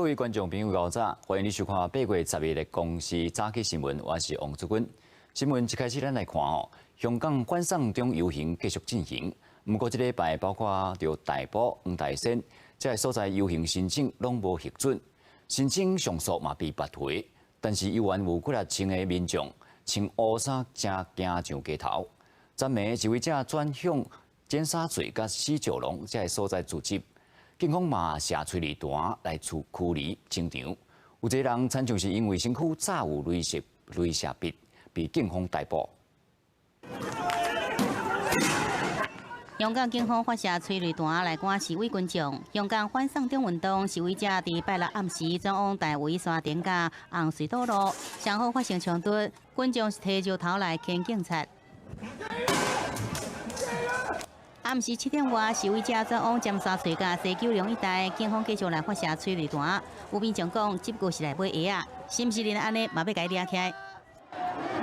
各位觀眾朋友，早，歡迎你收看8月10日的公視早起新聞，我是王竹君。新聞一開始，咱來看哦，香港反送中遊行繼續進行，毋過這禮拜包括著大埔、黃大仙這个所在遊行申請攏無核准，申請上訴嘛被駁回，但是猶原有幾若千个民眾穿烏衫正行上街頭。昨暝示威者轉向尖沙咀佮西九龍這个所在聚集。警方嘛射催淚彈來驅離清場，有一个人親像是因為身軀早有鐳射筆，被警方逮捕。香港警方發射催淚彈來趕示威群眾。香港反送中運動示威者佇拜六暗時轉往大圍山頂佮紅隧道路，雙方發生衝突，群眾是提石頭來牽警察。暗時7點外，示威者轉往尖沙咀佮西九龍一帶，警方繼續來發射催淚彈。有民眾講，只不過是來買鞋仔，是毋是連按呢嘛欲共伊掠起來？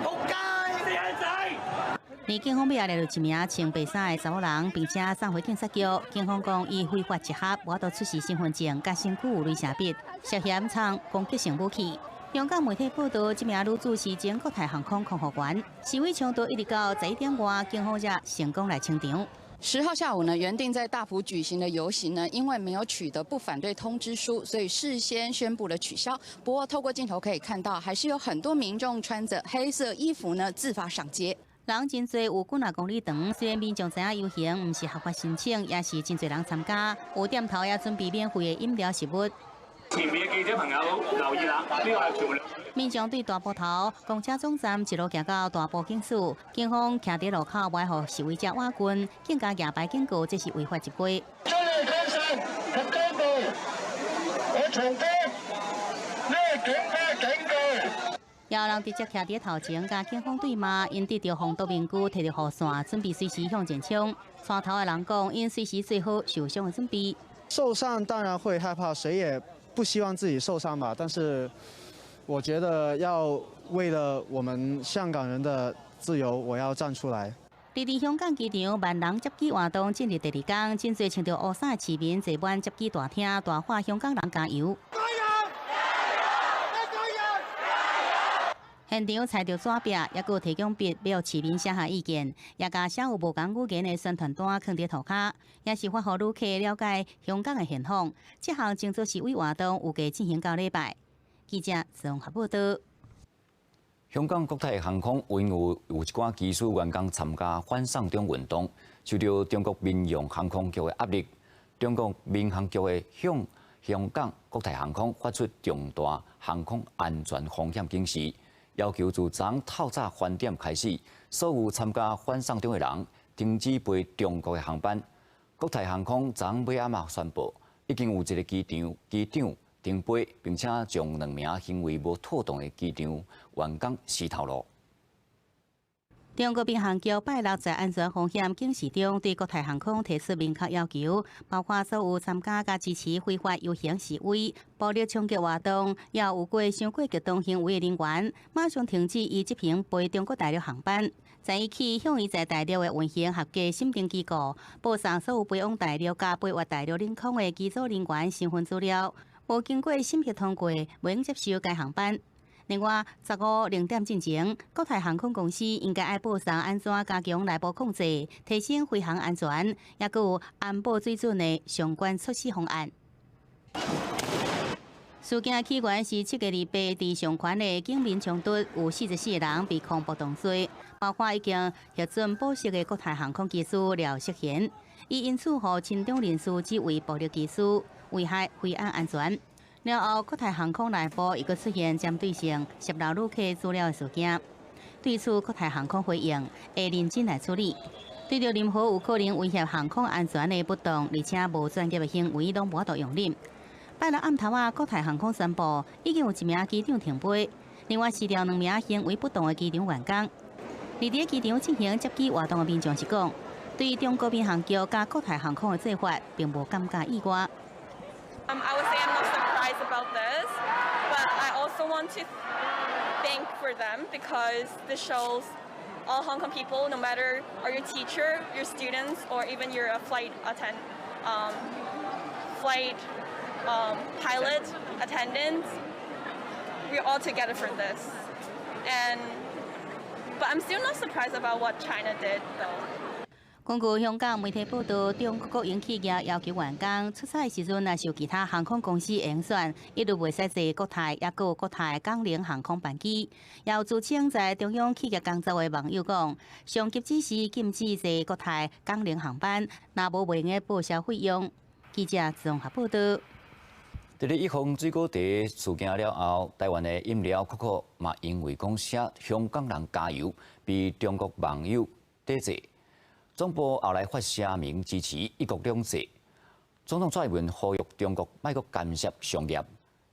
仆街！死仔！而警方尾仔掠著一名穿白衫的查某人，並且送回警察局。警方講，伊非法集合，無法度出示身份證，佮身軀有雷射筆，涉嫌藏攻擊性武器。香港媒體報道，這名女子是前國泰航空空服員。示威衝突一直到11點外，警方才成功來清場。10號下午呢，原定在大埔舉行的遊行呢，因為沒有取得不反對通知書，所以事先宣布了取消。不過透過鏡頭可以看到，還是有很多民眾穿着黑色衣服呢，自發上街。人真濟，有幾若公里長。雖然民眾知影遊行毋是合法申請，也是真濟人參加。有店頭也準備免費的飲料食物。前面嘅記者朋友留意啦，呢個係全部。民眾對大埔頭公車總站一路行到大埔警署，警方徛佇路口，袂予示威者倚近，更加舉牌警告這是違法集會。出嚟抗爭及拘捕，我重複，呢係警方警告。有人直接徛佇頭前，佮警方對罵，𪜶得著防毒面具，提著雨傘，準備隨時向前衝。帶頭的人講，𪜶隨時做好受傷的準備。受傷當然會害怕，誰也不希望自己受傷吧。但是我覺得要為了我們香港人的自由，我要站出來。佇佇香港機場萬人接機活動進入第二天，真濟穿著烏衫的市民坐滿接機大廳，大喊香港人加油。加油！加油！現場採著紙壁，猶閣提供筆，予市民寫下意見，也共寫有無仝語言的宣傳單囥佇塗跤，也是發予旅客了解香港的現況。這項靜坐示威活動預計進行到禮拜。記者綜合報道。香港國泰航空因為有一寡機組員工參加反送中運動，受到中國民用航空局的壓力，中國民航局會向香港國泰航空發出重大航空安全風險警示，要求自昨透早翻點開始，所有參加反送中的人停止飛中國的航班。國泰航空昨尾仔嘛宣布，已經有一个機長停飛，並且將兩名行為無妥當的機場員工辭頭路。中國民航局拜六在安全風險警示中，對國泰航空提出明確要求，包括所有參加佮支持非法遊行示威、暴力衝擊活動，也有過傷過激動行為的人員，馬上停止伊執行飛中國大陸航班。昨日起向伊在大陸的運行合格審定機構報送所有飛往大陸佮飛越大陸領空的機組人員身份資料，無經過審核通過，袂用接受該航班。另外，15:00進前，國泰航空公司應該愛報送按怎加強內部控制、提升飛航安全，抑閣有安保水準的相關措施方案。事件起源是7月28佇上環的警民衝突，有44個人被控暴動罪，包括已經核准保釋的國泰航空機師廖錫賢，伊因此予親中人士指為暴力機師，危害飛安安全。了後，國泰航空內部又閣出現針對性洩露旅客資料的事件。對此，國泰航空回應會認真來處理。對著任何有可能威脅航空安全的不當，而且無專業的行為，攏無法度容忍。拜六暗頭仔，國泰航空宣布已經有一名機長停飛，另外辭掉兩名行為不當的機場員工。而佇機場進行接機活動的民眾是講，對中國民航局佮國泰航空的做法，並無感覺意外。 I would say I'm not surprised about this, but I also want to thank for them because this shows all Hong Kong people, no matter are you a teacher, your students, or even you're a flight pilot. attendants, we're all together for this. And but I'm still not surprised about what China did, though. 根據香港媒體報道，中國國營企業要求員工出差時陣，若是有其他航空公司會選，一律袂使坐國泰，抑閣有國泰港龍航空班機。也有自稱在中央企業工作的網友講，上級指示禁止坐國泰港龍航班，若無袂用報銷費用。記者綜合報道。佇咧一風水果茶事件了後，台灣的飲料可可嘛，因為講寫香港人加油，被中國網友抵制。總部後來發聲明支持一國兩制。總統蔡英文呼籲中國莫閣干涉商業。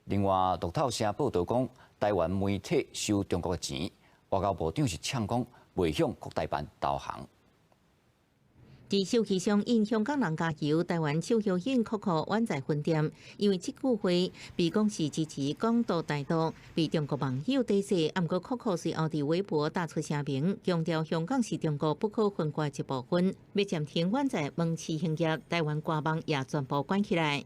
另外，路透社報道講，台灣媒體收中國的錢，外交部長是嗆講袂向國台辦投降。佇手機上印香港人加油，台灣手搖飲可可灣仔分店，因為這句話被講是支持港獨台獨，被中國網友抵制。毋過可可隨後佇微博打出聲明，強調香港是中國不可分割的一部分，欲暫停灣仔門市營業，台灣官網也全部關起來。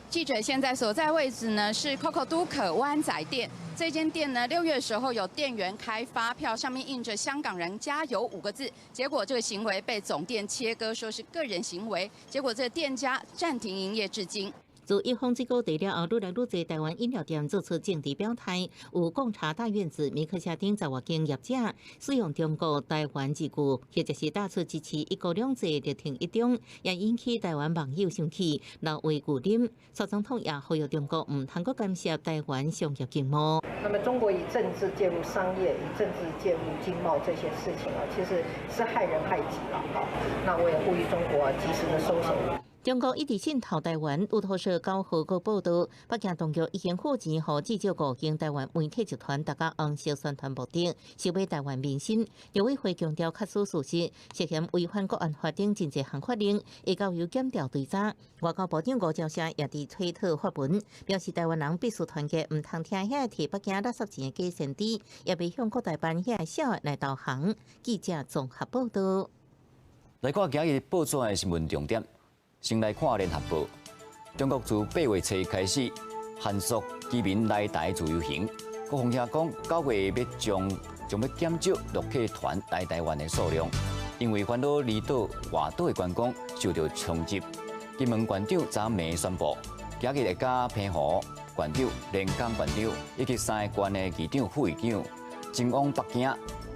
記者現在所在位置呢是 COCO 都可灣仔店。這間店呢6月的時候有店員開發票，上面印着“香港人加油”五個字，結果這個行為被總店切割，說是個人行為，結果這個店家暫停營業至今。自一風這個地了後，愈來愈濟台灣飲料店做出政治表態，有貢茶大院子、米克夏等十外間業者使用中國台灣字句，或者是打出支持一國兩制立場一中，也引起台灣網友生氣，鬧話拒啉。蔡總統也呼籲中國毋通閣干涉台灣商業經貿。那麼中國以政治介入商業，以政治介入經貿這些事情啊，其實是害人害己了。哈，那我也呼籲中國啊，及時的收手。中國一直滲透台灣，路透社9號閣報道，北京當局已經付錢予至少五間台灣媒體集團，達到紅色宣傳目的，收買台灣民心。陸委會強調，確屬事實，涉嫌違反國安法等真濟項法令，會交由檢調追查。外交部長吳釗燮也佇推特發文，表示台灣人必須團結，毋通聽遐個提北京垃圾錢的假先知，也袂向國台辦遐個痟的來投降。記者綜合報道。來看今日報紙的新聞重點。先來看聯合報，中國自8月初開始限縮居民來台自由行，國防廳講9月欲將欲減少陸客團來台灣的數量，因為煩惱離島外島的觀光受到衝擊。金門縣長昨暝宣布，今日會佮澎湖縣長、連江縣長以及三个縣的議長、副議長前往北京，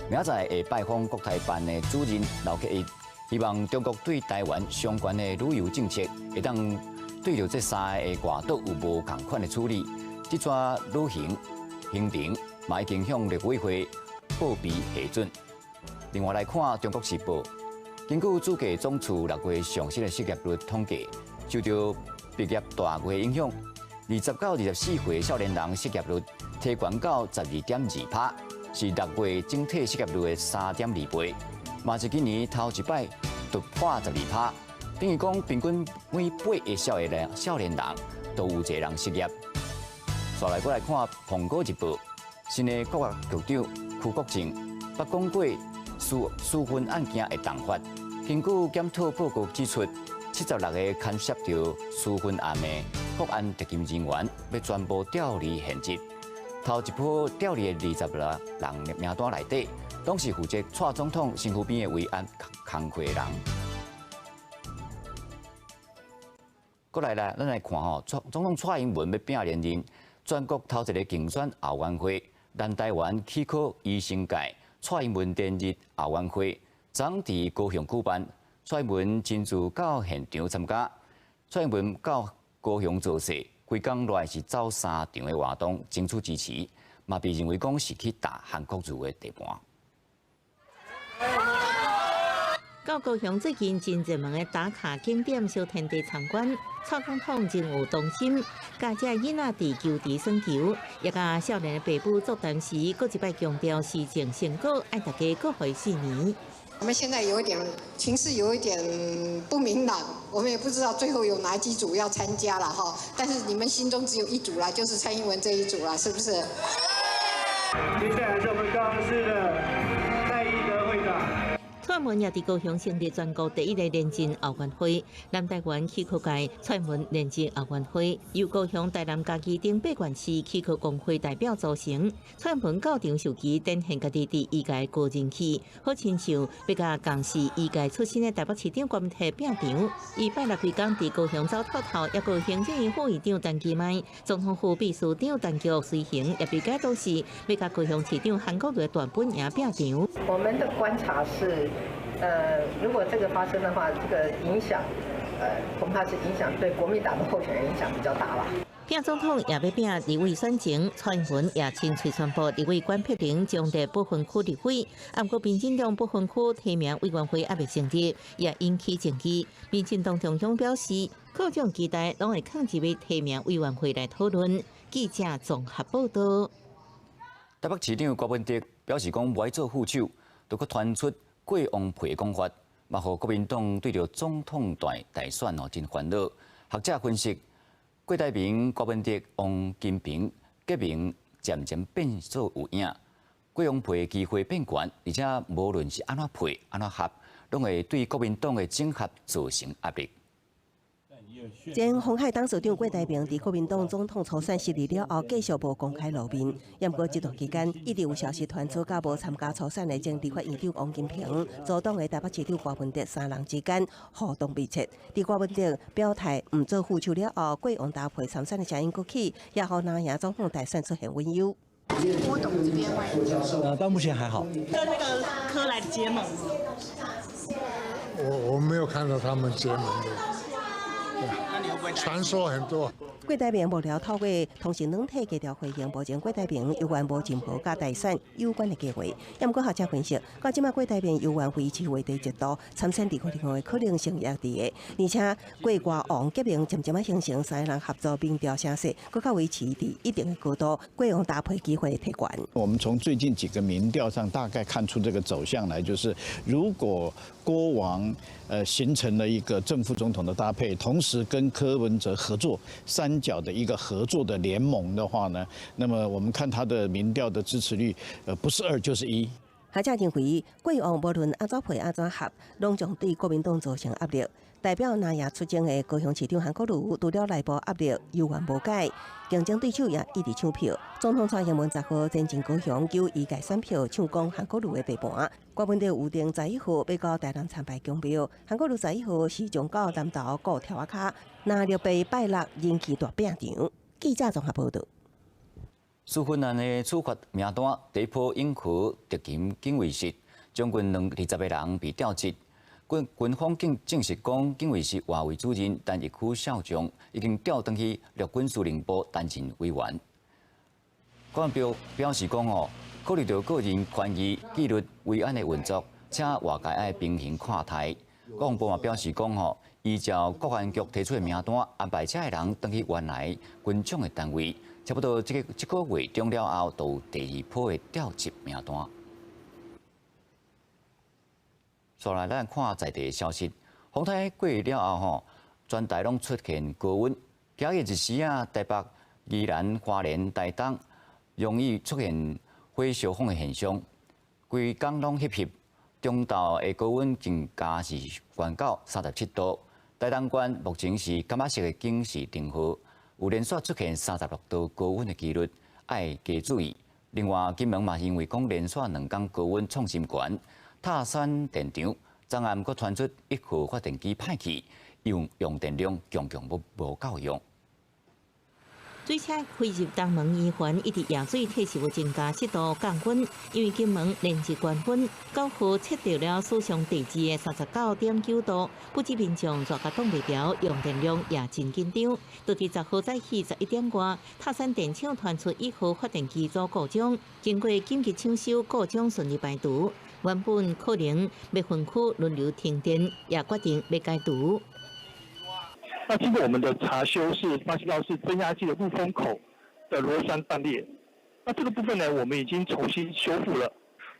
明仔載會拜訪國台辦的主任劉結一。希望中國對台灣相關的旅遊政策，會當對著這三个外島有無仝款的處理。這逝旅行行程嘛已經向陸委會報備核准。另外來看《中國時報》，根據主計總處6月上新的失業率統計，受著畢業大月影響，20到24歲少年人失業率提懸到12.2%，是6月整體失業率的3.2倍。嘛是今年頭一擺突破12%，等於講平均每八個少年人都有一個人失業。紲來閣來看《蘋果日報》，新的國安局長區國正捌講過私分案件會重罰。根據檢討報告指出，76個牽涉著私分案的國安特勤人員欲全部調離現職。頭一波調離的26人名單內底，攏是負責蔡總統身軀邊的維安工課的人。閣來啦，咱來看吼，總統蔡英文欲拼連任，全國頭一个競選後援會，南台灣齒科醫生界蔡英文連任後援會，昨佇高雄舉辦，蔡英文親自到現場參加。蔡英文到高雄造勢，規工落來是走三場的活動，爭取支持，嘛被認為講是去打韓國瑜的地盤。到高雄最近真熱門的打卡景點小天地參觀，蔡總統真有動心，共遮囡仔佇球池耍球，也共少年的爸母座談時，閣一擺強調施政成果，愛大家閣予伊4年。我們現在有一點情勢有一點不明朗，我們也不知道最後有哪幾組要參加了哈。但是你們心中只有一組啦，就是蔡英文這一組啦，是不是？接下來是我們高雄市的賴義德會長。蔡蔡英文也佇高雄成立全國第一个連任後援會，南台灣旗鼓界蔡英文連任後援會，由高雄、台南、嘉義等八縣市旗鼓公會代表組成。蔡英文到場授旗，展現家己佇醫界高人氣，好親像欲共仝是醫界出身的台北市長郭文棣拼場。伊拜六規工佇高雄走透透，抑閣行政院副院長陳其邁、總統府秘書長陳菊隨行，也被解讀是欲共高雄市長韓國瑜的大本營拼場。我們的觀察是，如果這個發生的話，這個影響，恐怕是影響對國民黨的候選人影響比較大吧。拼總統也欲拼立委選情，蔡英文也親喙宣布立委管碧玲將佇不分區立委，毋過民進黨不分區提名委員會猶未成立，也引起爭議。民進黨中央表示，各種期待攏會囥入去提名委員會來討論。記者綜合報道。台北市長柯文哲表示講，無愛做副手，都閣傳出郭王配的講法，嘛予國民黨對著總統大選哦真煩惱。學者分析，郭台銘、柯文哲、王金平結盟漸漸變做有影，郭王配的機會變懸，而且無論是按怎配、按怎合，攏會對國民黨的整合造成壓力。前鴻海董事長郭台銘佇國民黨總統初選失利了後，繼續無公開露面。毋過這段期間，一直有消息傳出，佮無參加初選的前立法院長王金平、組黨的台北市長柯文哲三人之間互動密切。佇柯文哲表態毋做副手了後，郭王搭配參選的聲音閣起，也予藍營總統大選出現隱憂。郭董這邊到目前還好。跟那個柯來結盟。我沒有看到他們結盟的。傳說很多。郭台銘無聊透過通訊軟體低調回應，目前郭台銘猶原無任何佮大選有關的計劃。毋過學者分析，到這擺郭台銘猶原維持話題熱度，參選2025的可能性也佇個。而且郭柯王結盟漸漸仔形成三个人合作民調聲勢，閣較維持佇一定的高度，郭王搭配機會提懸。我們從最近幾個民調上大概看出這個走向來，就是如果郭王形成了一個正副總統的搭配，同時跟柯文哲合作三角的一個合作的聯盟的話呢，那麼我們看他的民調的支持率，不是二就是一。學者認為，郭王無論按怎配按怎合，攏將對國民黨造成壓力。代表藍營出征的高雄市長韓國瑜，除了內部壓力猶原無解，競爭對手也一直搶票。總統蔡英文10號前進高雄，求醫界選票，唱講韓國瑜的地盤。柯文哲預定11號欲到台南參拜宮廟，韓國瑜11號是將到南投顧柱仔跤，藍綠白拜六人氣大拼場。記者綜合報道。處分案的處罰名單，第一波永和特勤警衛室將近20個人被調職。軍方證實講，警衛室外圍主任陳玉區少將已經調轉去陸軍司令部擔任委員。國安部表示講哦，考慮到個人權益、紀律、維安的運作，請外界愛平衡看待。國防部嘛表示講吼，依照國安局提出的名單，安排這个人轉去原來軍種的單位。差不多這個月中了後，就有第二波的調職名單。紲來咱看在地的消息，風颱過了後吼，全台攏出現高溫。今日一時啊，台北、宜蘭、花蓮、台東容易出現火燒風的現象，規工攏翕翕。中晝的高溫增加是懸到37度。台東縣目前是柑仔色的警示燈號，有連續出現36度高溫的紀錄，愛加注意。另外，金門嘛因為講連續兩工高溫創新高，塔山電廠昨暗閣傳出1號發電機歹去，用電量強強無夠用。水車開入東門圓環，一直淹水，體是有增加適度降溫。因為金門連日高溫，9號測著了史上第二的39.9度，不止民眾熱甲擋袂牢，用電量也真緊張。就佇10號早起11點外，塔山電廠傳出1號發電機組故障，經過緊急搶修，故障順利排除。原本可能欲分區輪流停電，也決定欲解除。那經過我們的查修，是發現到是增壓器的入風口的螺栓斷裂。那這個部分呢，我們已經重新修復了，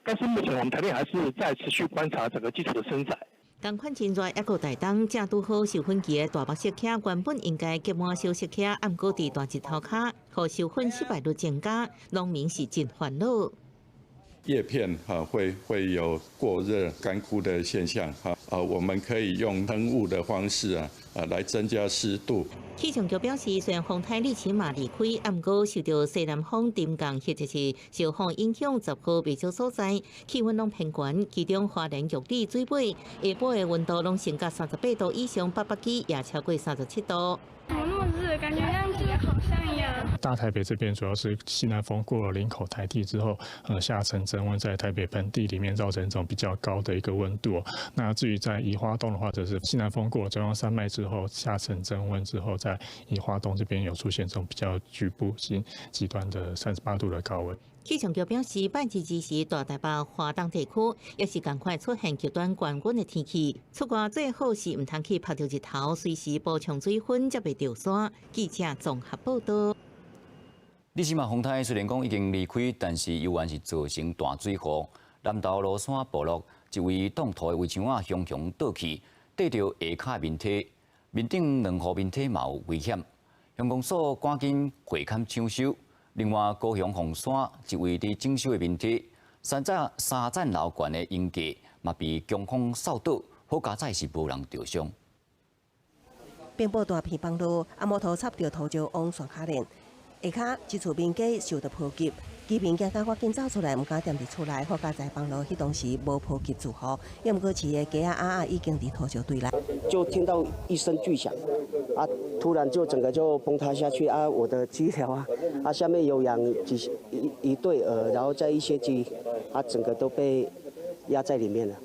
但是目前我們台電還是在持續觀察整個機組的生載。仝款真熱，猶閣台東正拄好授粉期的大白色鴟，原本應該結滿小色鴟，毋過佇大日頭跤，予授粉失敗率增加，農民是真煩惱。葉片哈會有過熱乾枯的現象哈，啊，我們可以用噴霧的方式啊，來增加濕度。氣象局表示，雖然風颱利奇馬離開，啊，毋過受著西南風沉降或者是受風影響，10號袂少所在氣溫攏偏懸，其中花蓮玉里水尾下晡的溫度攏升到38度以上，北北基也超過37度。怎麼那麼熱？感覺像就是烤箱一樣。大台北這邊主要是西南風過了林口台地之後，下沉增溫在台北盆地裡面造成一種比較高的一個溫度。那至於在宜花東的話，就是西南風過了中央山脈之後下沉增溫之後，在宜花東這邊有出現這種比較局部性極端的38度的高溫。氣象局表示，拜二之時，大台北、華東地區也是仝款出現極端高溫的天氣。出外最好是毋通去曬著日頭，隨時補充水分，才袂著山。記者綜合報道。利奇馬風颱雖然講已經離開，但是猶原是造成大水禍。南投蘆山部落一位擋土的圍牆仔雄雄倒去，綴著下跤面梯，面頂兩戶面梯嘛有危險。鄉公所趕緊會勘搶修。另外，高雄鳳山一位佇整修的面梯，三層樓懸的鷹架嘛被強風掃倒，好佳哉是無人著傷。遍佈大片崩落，啊摩托插著土石往山跤連，下跤一處民家受到波及，居民驚甲趕緊走出來，毋敢踮佇厝內，好佳哉崩落彼當時無波及住戶，抑毋過飼的雞仔鴨仔已經佇土石堆內。就聽到一聲巨響，啊！突然就整個就崩塌下去啊！我的雞寮啊，啊下面有養幾一一對鵝，然後再一些雞，啊整個都被壓在裡面了。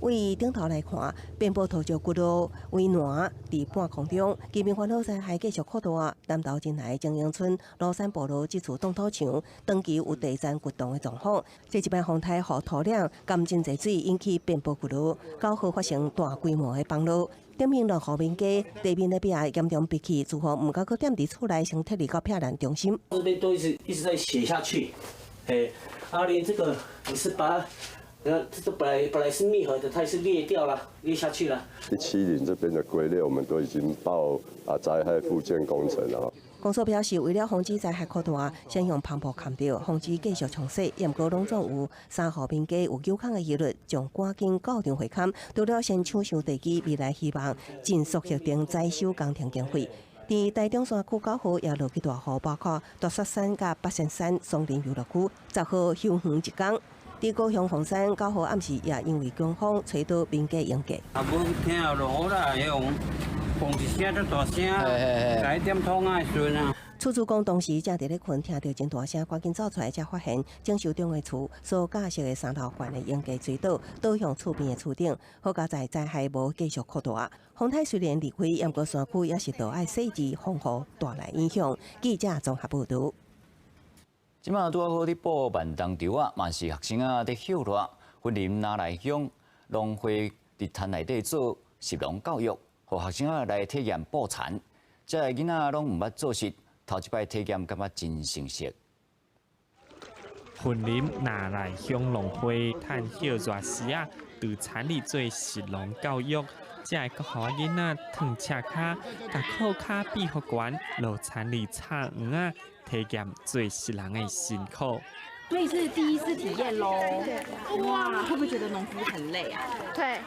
對頂頭來看，遍佈土石骨路圍欄佇半空中，居民煩惱災害繼續擴大。南投仁愛精英村蘆山部落這處擋土牆，長期有地層掘動的狀況。這一擺風颱予土壤含真濟水，引起遍佈骨路，9號發生大規模的崩落。頂面兩戶民家地面的壁嚴重閉去，住戶毋敢閣踮佇厝內，先撤離到避難中心。這邊都一直一直在斜下去，哎，啊連這個也是把，這個本來是密合的，它也是裂掉了，裂下去了。170這邊的龜裂，我們都已經報啊災害復建工程了。公所表示，為了防止災害擴大，先用帆布崁著，防止繼續沖洗。毋過攏總有三戶民家有糾空的疑慮，將趕緊到場會勘。除了先搶修地基，未來希望盡速核定災修工程經費。佇台中山區9號也落起大雨，包括大雪山佮八仙山松林遊樂區，10號休園一工。佇高雄鳳山9號暗時也因為強風吹倒民家鷹架。啊，無聽到落雨啦，彼種風一聲就大聲，來點通仔的時陣啊。厝主講，當時正佇咧睏，聽著真大聲，趕緊走出來，才發現整修中的厝所架設的三樓懸的鷹架吹倒，倒向厝邊的厝頂。好佳哉災害無繼續擴大。風颱雖然離開，毋過山區也是著愛細緻防護帶來影響。記者綜合報導。這馬拄仔好佇報萬東稻仔，嘛是學生仔佇歇熱。雲林那麗鄉農會佇田內底做食農教育，予學生仔來體驗捕蠶。這个囡仔攏毋捌做穡，頭一擺體驗，感覺真新鮮。雲林那麗鄉農會趁歇熱時啊，佇田裡做食農教育，這个國校囡仔褪赤跤，共褲跤變予懸，落田裡插黃仔，體驗做穡人的辛苦。所以是第一次體驗囉。哇，會不會覺得農夫很累啊？對。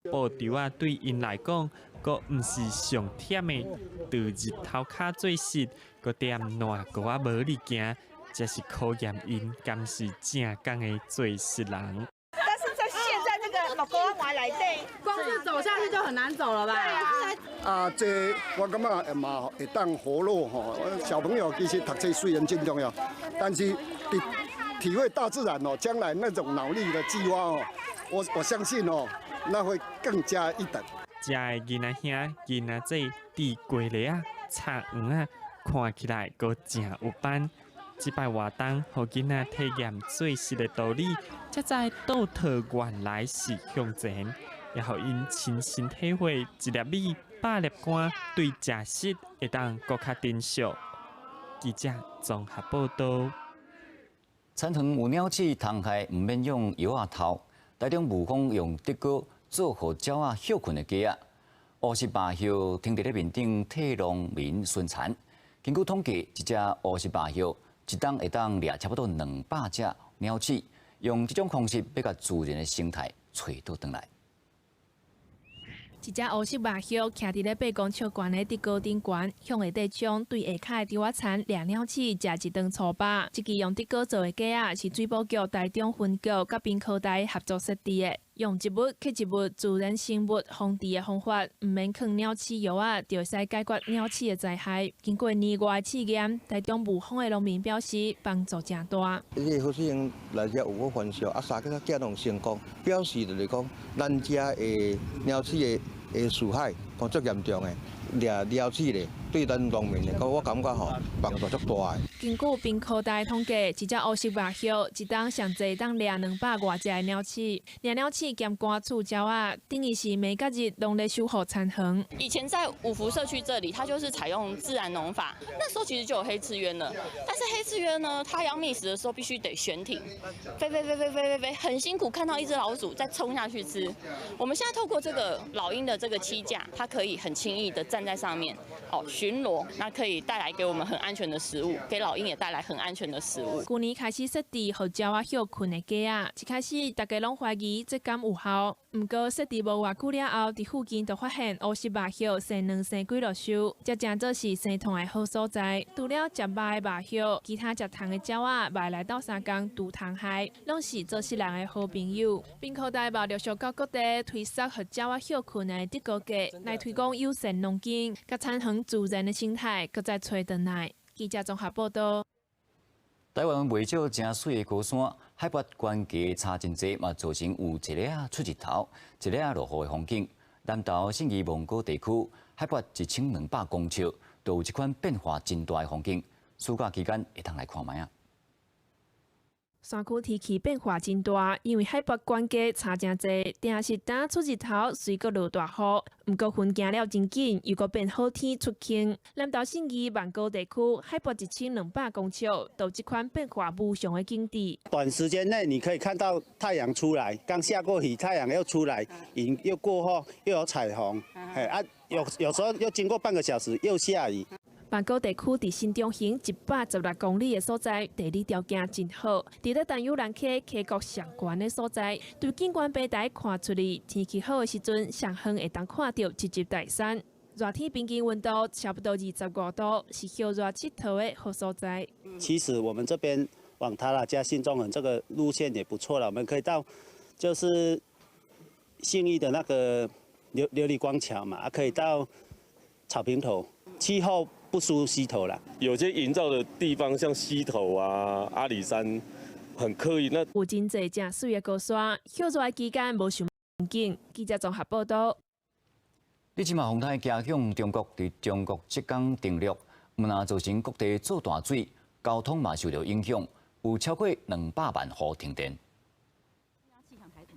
捕蠶仔對𪜶來講，閣毋是上忝的，佇日頭跤做穡，閣踮爛糊仔帽裡行，這是考驗𪜶敢是正港的做穡人。但是在現在這個木瓜外來底，光是走下去就很難走了吧？對啊。啊，這我感覺嘛會當活絡吼，小朋友其實讀冊雖然真重要，但是佇體會大自然哦，將來那種腦力的激發哦，我相信哦，那會更加一等。這个囡仔兄、囡仔姊佇雞螺仔、插黃仔，看起來閣誠有班。這擺活動，予囡仔體驗做穡的道理，才知倒套原來是向前，也予𪜶親身體會一粒米、百粒汗，對食食會當閣較珍惜。記者綜合報道。田園有鳥鼠蟲害，毋免用藥仔投。台中霧峰用竹篙做予鳥仔歇睏的架仔，烏麝肉葉停佇咧面頂替農民巡田。根據統計，一隻烏麝肉葉一冬會當掠差不多200隻鳥鼠，用這種方式欲共自然的生態揣倒轉來。一隻烏色麻鴞徛佇咧8公尺懸的竹篙頂懸，向下底將對下跤的竹仔田掠鳥鼠食一頓粗飽。這支用竹篙做的架仔是水保局臺中分局佮屏科大合作設置的，用一物克一物自然生物防治的方法，毋免囥鳥鼠藥仔，就會使解決鳥鼠的災害。經過年外的試驗，臺中霧峰的農民表示幫助誠大。這個好像來遮有個反射，啊，三個仔攏成功，表示就是講，咱遮的鳥鼠的鼠害，講足嚴重的，掠鳥鼠咧，對咱農民來講，我感覺吼幫助足大的。根據屏科大統計，一隻烏色麻鴞一冬上濟當掠200外隻的鳥鼠，掠鳥鼠兼趕鼠鳥仔，等於是每個日攏咧守護田園。以前在五福社區這裡，它就是採用自然農法，那時候其實就有黑翅鳶了。但是黑翅鳶呢，它要覓食的時候必須得懸停，飛飛飛飛飛飛飛，很辛苦，看到一隻老鼠再衝下去吃。我們現在透過這個老鷹的這個棲架，它可以很輕易的站在上面，哦，巡邏，那可以帶來給我們很安全的食物，給老鷹也帶來很安全的食物。去年開始設置予鳥仔歇睏的架仔，一開始大家攏懷疑這敢有效，毋過設置無偌久了後，佇附近就發現烏色麻鴞生卵生幾落岫，這誠做是生刣的好所在。除了食肉的麻鴞，其他食蟲的鳥仔嘛會來鬥相共除蟲害，攏是做穡人的好朋友。屏科大嘛陸續到各地推設予鳥仔歇睏的竹篙架，來推廣友善農耕，佮田園自然的生態，閣再揣轉來。記者綜合報道。台灣袂少誠媠的高山，海拔懸低差真濟，嘛造成有一下仔出日頭，一下仔落雨的風景。南投信義望高地區海拔1200公尺，都有這款變化真大的風景。暑假期間會當來看覓仔。山區天氣變化真大，因為海拔懸低差誠濟，定是當出日頭，隨閣落大雨。毋過雲行了真緊，又閣變好天出晴。南投信義萬高地區海拔1200公尺，都這款變化無常的景致。短時間內你可以看到太陽出來，剛下過雨，太陽又出來，雲又過後又有彩虹，嘿啊，有時候又經過半個小時又下雨。萬高地區佇新中橫116公里的所在，地理條件真好。佇咧陳有蘭溪溪谷上懸的所在，對景觀平台看出去，天氣好的時陣，上遠會當看著一級大山。熱天平均溫度差不多25度，是歇熱𨑨迌的好所在。其實我們這邊往塔拉加新中橫這個路線也不錯了，我們可以到就是信義的那個琉璃光橋嘛，可以到草坪頭，氣候不輸溪頭啦。有些營造的地方，像溪頭啊、阿里山，很刻意。那有真濟誠媠的高山，歇熱的期間無想景。記者綜合報道。你這馬風颱行向中國，佇中國浙江登陸，毋但造成各地做大水，交通嘛受著影響，有超過200萬戶停電。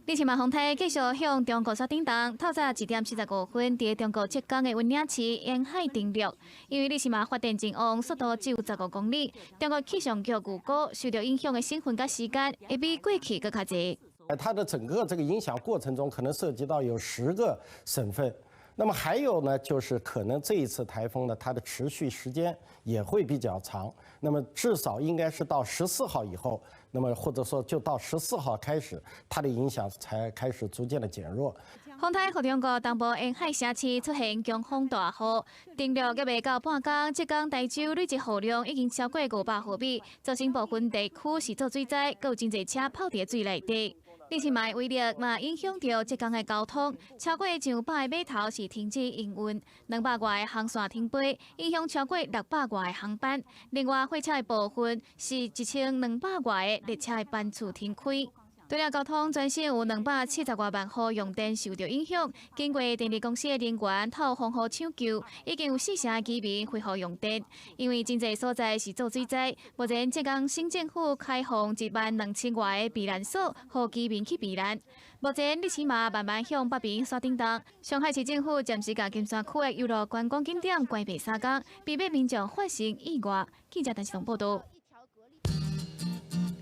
你這馬風颱繼續向中國山頂動，透早1點45分，佇中國浙江的溫嶺市沿海登陸。因為你這馬發展真旺，速度只有15公里。中國氣象局預估，受著影響的省份佮時間會比過去閣較濟。它的整個這個影響過程中，可能涉及到有10個省份。那麼還有呢，就是可能這一次颱風呢，它的持續時間也會比較長。那麼至少應該是到14號以後，那麼或者說就到十四號開始，它的影響才開始逐漸的減弱。風颱予中國東部沿海城市出現強風大雨，登陸猶未到半工，浙江台州累計雨量已經超過500毫米，造成部分地區是做水災，閣有真濟車泡佇水內底。你這馬威力嘛影響著浙江的交通，超過上百个碼頭是停止營運，200外个航線停飛，影響超過600外个航班。另外，火車的部分是1200外个列車的班次停開。除了交通，全省有270外萬戶用電受著影響。經過電力公司的人員透風雨搶救，已經有四成的居民恢復用電。因為真濟所在是做水災，目前浙江省政府開放1萬2千外个避難所，予居民去避難。目前，你這馬慢慢向北邊山頂動。上海市政府暫時共金山區的遊樂觀光景點關閉3工，避免民眾發生意外。記者陳世龍報道。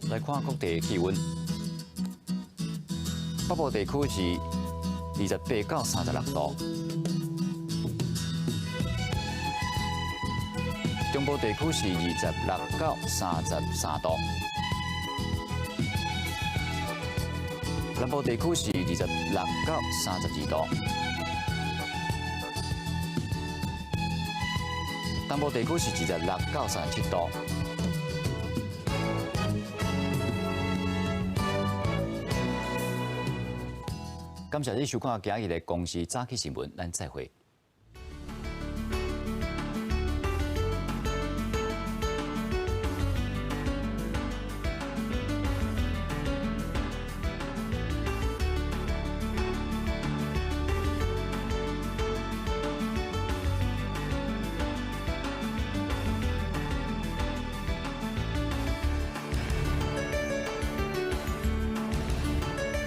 來看各地氣溫。北部地區是28到36度，中部地區是26到33度。南部地區是26到32度。東部地區是26到37度。感謝你收看今日的公視早起新聞，咱再會。